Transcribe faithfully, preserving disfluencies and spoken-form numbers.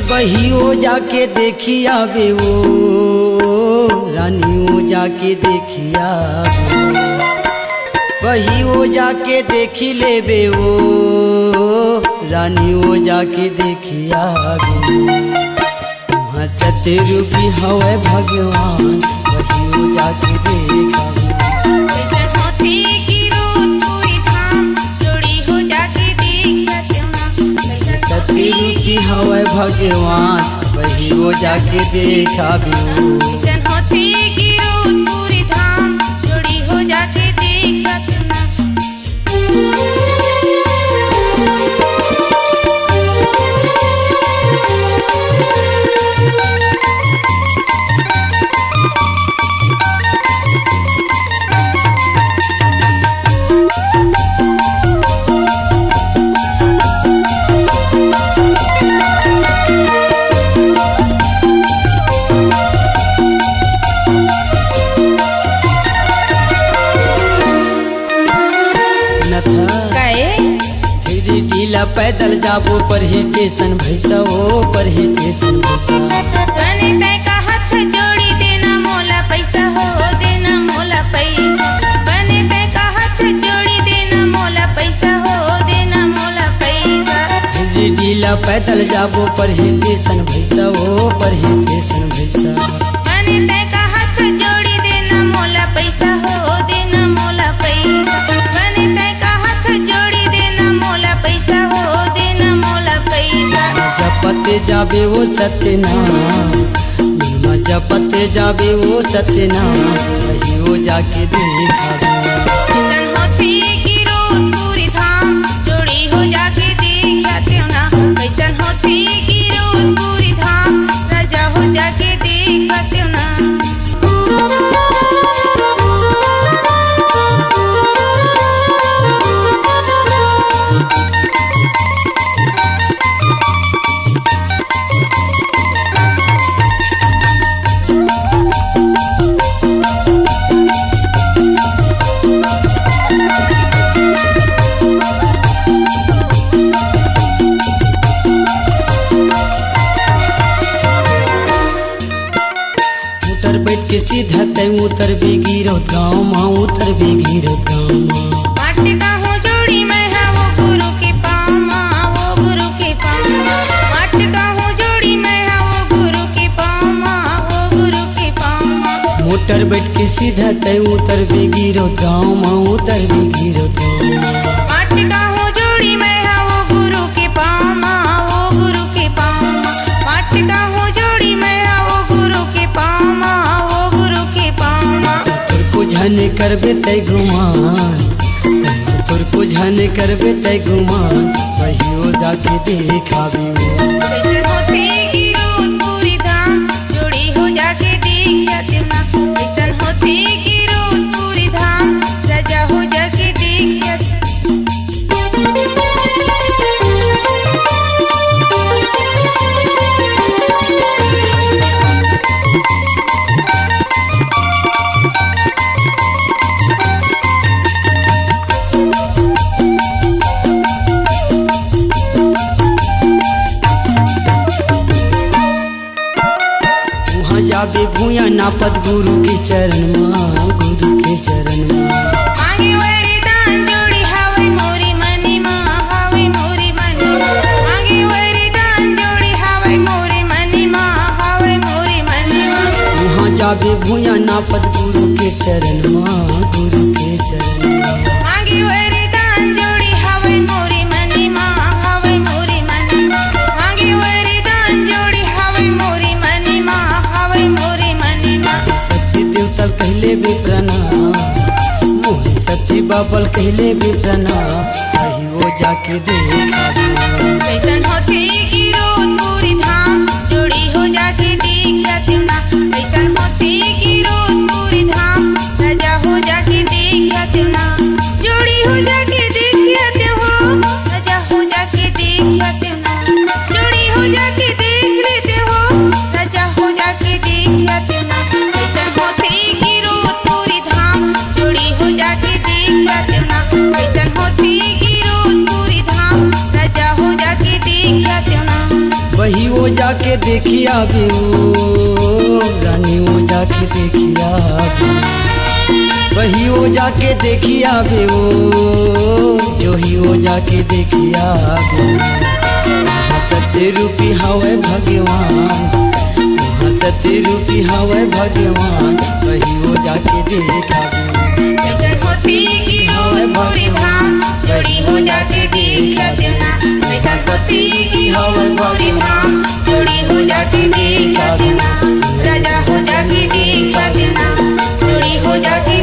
बही ओ जाके देखी आबे ओ, रानी ओ जाके देखी आबे। बही ओ जाके देखी लेबे ओ, रानी ओ जाके देखी आबे। उहाँ सतरूपी हवय भगवान, बही ओ जाके देखी आबे। कैसन होथे गिरौदपुरी धाम, जोड़ी हो जाके देखा तेवना। कैसन होथे सतरूपी हवय भगवान, बही ओ जाके देखी आबे। कैसन होथे गिरौदपुरी धाम, जोड़ी हो जाके देखा तेवना। नथा। काए? गिरी टीला पैदल जाबो, परही स्टेशन भैसा, ओ परही स्टेशन भैसा। बने तै का हाथ जोड़ी देना मोला पैसा हो, देना मोला पैसा। बने तै का हाथ जोड़ी देना मोला पैसा हो, देना मोला पैसा। गिरी टीला पैदल जाबो, परही स्टेशन भैसा, ओ परही स्टेशन भैसा। बने तै का हाथ जोड़ी देना मोला पैसा हो, देना मोला पैसा। बने तै का हाथ जोड़ी देना मोला पैसा हो, देना मोला पैसा। जपते जाबे ओ सत्यनाम, जपते जाबे ओ सत्यनाम, बही ओ जाके देखी आबे। कैसन होथे गिरौदपुरी धाम, जोड़ी हो जाके देखा तेवना। कैसन होथे गिरौदपुरी धाम, राजा हो जाके देखा तेवना। मोटर बैठ के सीधा तै उतरबे गिरौद गाँव मा, उतरबे गिरौद गाँव मा। माटी का हो जोड़ी मैं हा वो गुरु के पाँव मा, वो गुरु के पाँव मा। माटी का हो जोड़ी मैं हा वो गुरु के पाँव मा, वो गुरु के पाँव मा। मोटर बैठ के सीधा तै उतरबे गिरौद गाँव मा, उतरबे गिरौद गाँव मा। माटी का हो जोड़ी मैं हा वो गुरु के पाँव मा, वो गुरु के पाँव मा। माटी का हो जोड़ी मैं हा वो गुरु के पाँव मा, वो गुरु के पाँव मा। थोरको झन करबे तै गुमान, थोरको झन करबे तै गुमान, बही ओ जाके देखी आबे। कैसन होथे गिरौदपुरी धाम, जोड़ी हो जाके देखा तेवना। कैसन होथे गिरौदपुरी धाम, राजा हो जाके देखा तेवना। उहाँ जाबे भुइयां नापत गुरु के चरण मा, गुरु के चरण मा। मांगे वरदान जोड़ी हावय मोरी मनी मा, हावय मोरी मनी मा। मांगे वरदान जोड़ी हावय मोरी मनी मा, हावय मोरी मनी मा। उहाँ जाबे भुइयां नापत गुरु के चरण मा, गुरु के चरण मा। मांगे वरदान जोड़ी हावय मोरी मनी मा, हावय मोरी मनी मा। मांगे वरदान जोड़ी हावय मोरी मनी मा, हावय मोरी मनी मा। शक्ति देवता ल कहि लेबे प्रणाम, मोहे शक्ति बाबा ल कहि लेबे प्रणाम, बही ओ जाके देखी आबे। कैसन होथे गिरौदपुरी धाम, जोड़ी हो जाके देखा तेवना। कैसन होथे गिरौदपुरी धाम, राजा हो जाके देखा तेवना। जोड़ी हो जाके देखा तेवना, राजा हो जाके देखा तेवना। जोड़ी हो जाके देख लेते हो, राजा हो जाके देखा तेवना। कैसन होथे गिरौदपुरी धाम, जोड़ी हो जाके देखा तेवना। कैसन होथे गिरौदपुरी धाम, राजा हो जाके देखा तेवना। बही ओ जाके देखी आबे ओ, रानी ओ जाके देखी आबे। वही ओ जाके देखी आबे ओ, जो ही ओ जाके देखी आबे। सत्य रूपी हवे भगवान, सत्य रूपी हवे भगवान, वही ओ जाके देखी आबे। कैसन होती की हवे मोरी धाम, जोड़ी हो जाके देखा देना। कैसन होती की हवे मोरी धाम, जोड़ी हो जाके देखा देना। राजा हो जाके देखा देना, जोड़ी हो जाके